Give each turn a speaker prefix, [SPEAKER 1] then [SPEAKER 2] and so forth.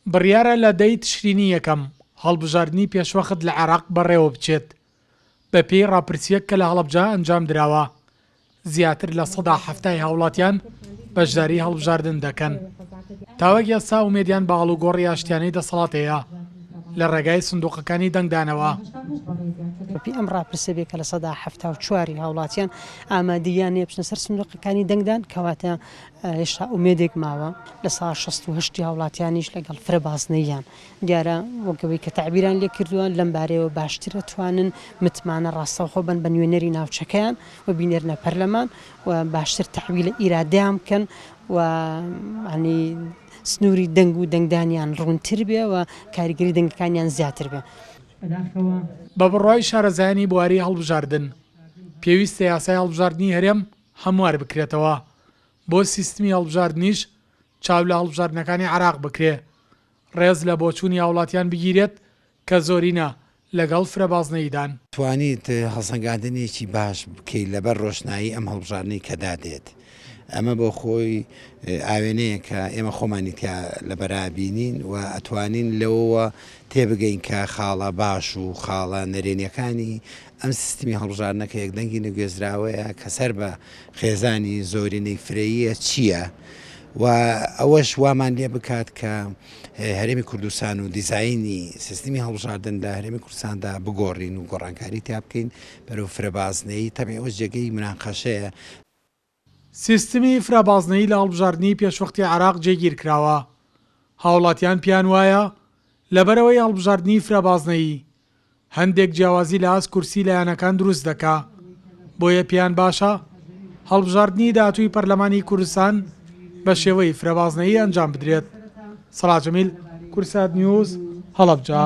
[SPEAKER 1] بڕیارە لە دە ی تشرینی یەکەم هەڵبژاردنی پێشوەخت لە عێراق بەڕێوەبچێت، بەپێی ڕاپرسییەک کە لە هەڵەبجە ئەنجامدراوە، زیاتر 70% ی هاوڵاتیان بەشداری هەڵبژاردن دەکەن. تاوەک ئێستا ئومێدیان بە ئاڵوگۆڕی ئاشتیانەی دەسەڵات هەیە لە ڕێگای سندوقەکانی دەنگدانەوە.
[SPEAKER 2] بەپێی ئەم ڕاپرسیە بێ کە 74% ی هاوڵاتیان ئامادەییان نییە بچنە سەر سندوقەکانی دەنگدان، کەواتە هێشتا ئومێدێک ماوە، 68% ی هاوڵاتیانیش لەگەڵ فرە بازنەییان دیارە وەک ئەوەی کە تەعبیران لێ کردووە لەم بارەیەوە باشتر ئەتوانن متمانە ڕاستەوخۆ بەن بە نوێنەری ناوچەکەیان و بینێرنە پەرلەمان و باشتر تەحویلە ئیرادەیان بکەن و یانی سنووری دەنگ و دەنگدانیان ڕوونتر بێ و کاریگەری دەنگەکانیان زیاتر بێ.
[SPEAKER 1] بە بڕوای شارەزایانی بواری هەڵبژاردن، پێویستە یاسای هەڵبژاردنی هەرێم هەموار بکرێتەوە، بۆ سیستمی هەڵبژاردنیش چاو لە هەڵبژاردنەکانی عێراق بکرێ، ڕێز لە بۆچوونی هاوڵاتیان بگیرێت کە زۆرینە لەگەڵ فرەبازنەییدان.
[SPEAKER 3] توانیت هەڵسەنگاندنێکی باش بکەیت لەبەر ڕۆشنایی ئەم هەڵبژاردنەی کە دادێت. ئەمە بۆ خۆی ئاوێنەیەکە ئێمە خۆمانی تیا لەبەرا بینین و ئەتوانین لەوەوە تێبگەین کە خاڵە باش و خاڵە نەرێنیەکانی ئەم سیستمی هەڵبژاردنە کە یەکدەنگی نەگوێزراوەیە کە سەر بە خێزانی زۆرینەی فرەییە چییە و ئەوەش وامان لێ بکات کە هەرێمی کوردستان و دیزاینی سیستمی هەڵبژاردن لە هەرێمی کوردستاندا بگۆڕین و گۆڕانکاری تیا بکەین بەرەو فرەبازنەیی تەبعی ئەوەش جێگەی مناقەشەیە.
[SPEAKER 1] سیستمی فرەبازنەیی لە هەڵبژاردنی پێشوەختی عێراق جێگیرکراوە، هاوڵاتیان پێیان وایە لەبەرئەوەی هەڵبژاردنی فرەبازنەیی هەندێک جیاوازی لە ئاست کورسی لایەنەکان دروست دەکا، بۆیە پێیان باشە هەڵبژاردنی داهاتووی پەرلەمانی کوردستان بە شێوەی فرەبازنەیی ئەنجام بدرێت. سەڵاح جەمیل، کوردسات نیوز، هەڵەبجە.